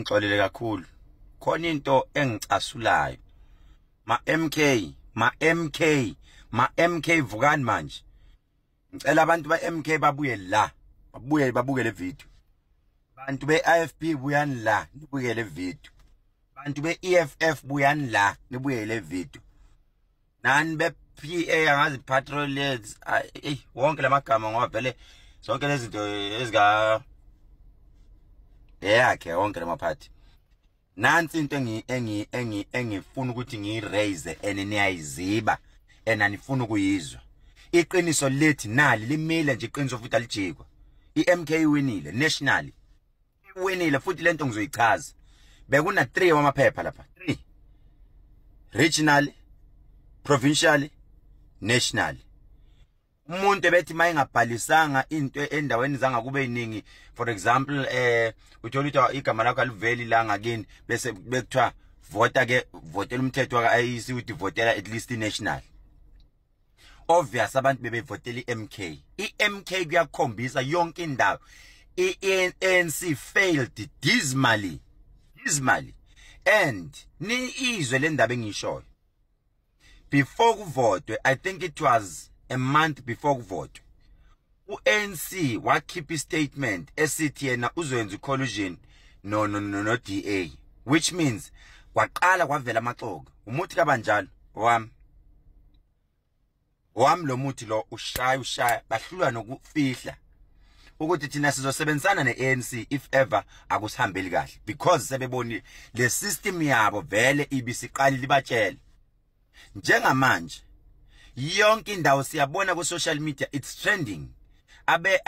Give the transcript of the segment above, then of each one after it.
Ningixolele kakhulu. Khona into engicasulayo. Ma MK, ma MK, ma MK, vukani manje. Ngicela abantu ba MK babuye la. Babuye babuke le video. Bantu be IFP, buyani la, nibuke le video. Bantu be EFF, buyani la, nibuke le video. Nani be PA, angazi, patrolets, eh, wonke lamagama, ngoba vele zonke lezi zinto ezika eyakhe wonke lamaphathi. Nansi into engi engi engi engifuna ukuthi ngiyiraise, ene niyayiziba ena nifuna ukuyizwa. Iqiniso lethi nali limile nje iqiniso futhi alijikwa. iMK iwinile nationally, iwinile futhi. Lento ngizoyichaza. Bekuna 3 wamaphepha lapha, 3: regional, provincial, national. Umuntu ebethi mayengabhalisanga into endaweni zangakube iningi, for example, uthola ukuthi igama lakho aliveli la ngakini, bese bekuthiwa vota ke, votela umthetho waka IEC uthi votela at least national. Obvious, abantu bebevotela iMK. iMK kuyakhombisa yonke indawo. iANC failed dismally, dismally. And ni izwe le ndaba engishoyo, before kuvotwe, I think it was a month before kuvotwe, uANC wakhipha istatement esithi yena uzoyenza icollusion no DA, which means kwaqala kwavela amaxoki. Umuthi kabanjalo wami wami lo muthi lo ushaya ushaya, bahlulwa nokufihla ukuthi thina sizosebenzisana neANC if ever akusihambeli kahle, because sebebonile le system yabo vele ibisiqalile ibatshele. Njengamanje yonke indawo siyabona ku social media, it's trending. Abe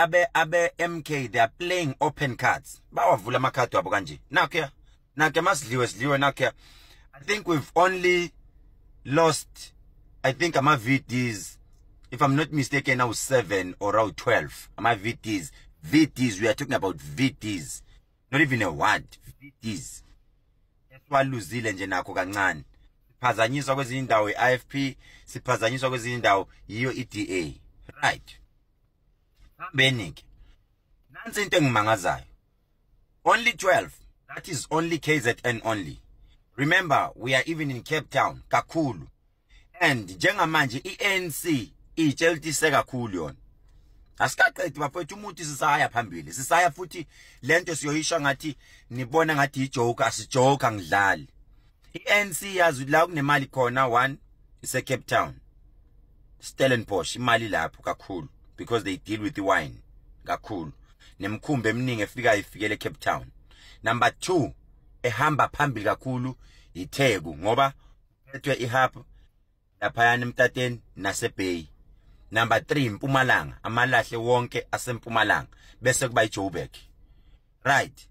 MK, they are playing open cards. Bawavula amakhadi wabo kanje. Nakho nakho, masidliwe sidliwe nakho. I think we've only lost, I think, ama VDs, if I'm not mistaken, now 7 or 12 ama VDs. VDs, we are talking about VDs, not even a word, VDs esiwaluzile nje nakho kancane. Siphazanyiswa kwezinye indawo iIFP, siphazanyiswa kwezinye indawo yiyo iDA. Right, hambeni ke. Nansi into engimangazayo: only 12, that is only KZN only. Remember, we are even in Cape Town kakhulu. And njengamanje iANC itshela ukuthi kakhulu yona. Asikaqedi bafethu umuthi, sisaya phambili, sisaya futhi. Lento siyoyisha ngathi nibona ngathi ijoke, asijoke, angidlali. iANC yazi la kunemali khona. One ise Cape Town, Stellenbosch, imali lapho kakhulu because they deal with the wine kakhulu, nemkhumbi eminingi efika ifikele eCape Town. Number 2 ehamba phambili kakhulu iTheku, ngoba phethwe ihub laphayana eMtateni naseBay. Number 3, Mpumalanga, amalahle wonke asempumalanga, bese kuba iJoburg. Right,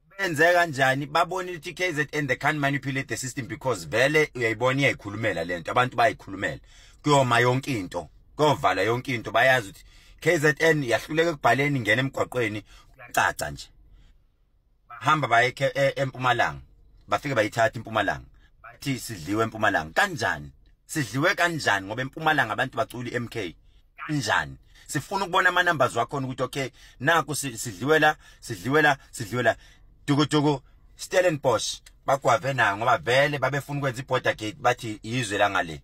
benze kanjani? Babona ukuthi KZN, they can't manipulate the system because vele uyayibona iyayikhulumela lento, abantu bayikhulumela, kuyoma yonke into, kuyovala yonke into. Bayazi ukuthi KZN yahluleka ekubhaleni, ingena emgwaqweni, kuyacaca nje. Bahamba baye eMpumalanga, bafike bayithatha iMpumalanga, bathi sidliwe eMpumalanga. Kanjani sidliwe? Kanjani? Ngoba eMpumalanga abantu bacula iMK. Kanjani? Sifuna ukubona ama numbers wakhona ukuthi okay, naku sidliwe la, sidliwe la, sidliwe la. Dukuduku, Stellenbosch bagwave nayo ngoba vele babefuna ukwenza iborder gate, bathi izwe la ngale.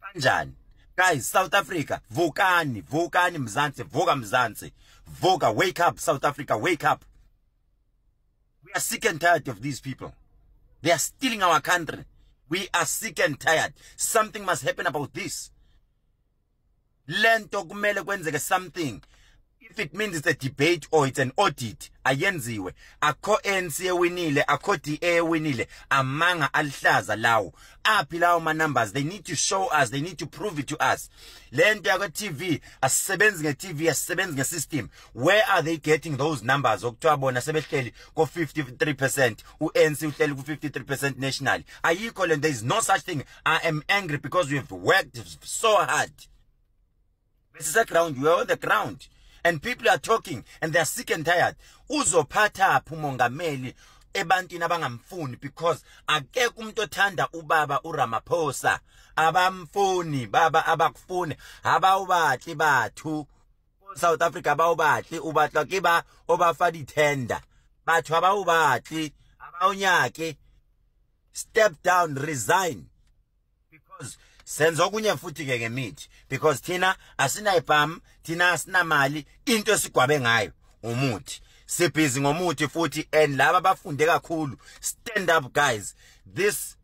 Kanjani guys? South Africa, vukani, vukani. Mzansi, vuka. Mzansi, vuka. Wake up, South Africa, wake up. We are sick and tired of these people. They are stealing our country. We are sick and tired. Something must happen about this. Lento kumele kwenzeke something. If it means it's a debate or it's an audit, ayenziwe. Akho ANC ewinile, akho DA ewinile, amanga alihlaza lawo. Aphi lawo ma numbers? They need to show us, they need to prove it to us. Lento yakwa TV asisebenzi nge TV, asisebenzi nge system. Where are they getting those numbers okuthiwa bona sebehleli ko 53%, uANC uhleli ku 53% nationally? Ayikho le, there is no such thing. I am angry because we have worked so hard. This is a ground, we are on the ground and people are talking and they are sick and tired. Uzophatha phi umongameli ebantwini abangamfuni? Because akekho umuntu othanda ubaba uRamaphosa. Abamfuni baba, abakufuni, abawubatli bathu. South Africa abawubatli, ubatlwa ke ba o ba fa di-tender. Batho abawubatli. Awunyake, step down, resign, because senza okunye futhi ke ngemithi, because thina asinayibham, thina asinamali. Into esigwabe ngayo umuthi, sibhizi ngomuthi futhi. And laba bafunde kakhulu, stand up guys. This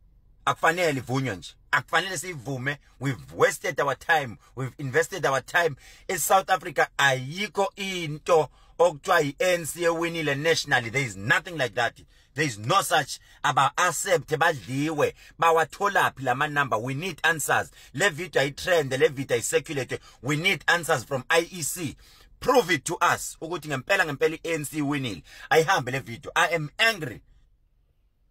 akufanele ivunywe nje, akufanele siyivume. We've wasted our time, we've invested our time. ESouth Africa ayikho into okuthiwa i-ANC ewinile nationally. There is nothing like that, there is no such. Aba accept badliwe. Bawatholaphi lama number? We need answers. Le video ayitrend, le video ayicirculate. We need answers from IEC. Prove it to us ukuthi ngempela ngempela iANC winile. Ayihambe le video. I am angry.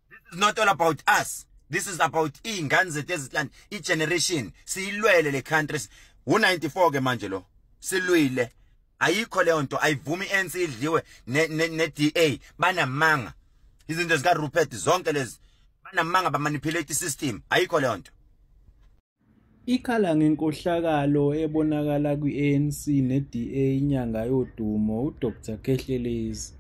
This is not all about us, this is about izingane zethu ezihlanu, igeneration siyilwele le country. U94 ke manje lo silwile, ayikho leyo nto, ayivumi iANC idliwe ne DA. Banamanga, izinto zika Rupert zonke lezi, banamanga, ba manipulate system, ayikho leyo nto. Ikhala ngenkohlakalo ebonakala kwi-ANC ne-DA inyanga yodumo uDr Khehlelezi.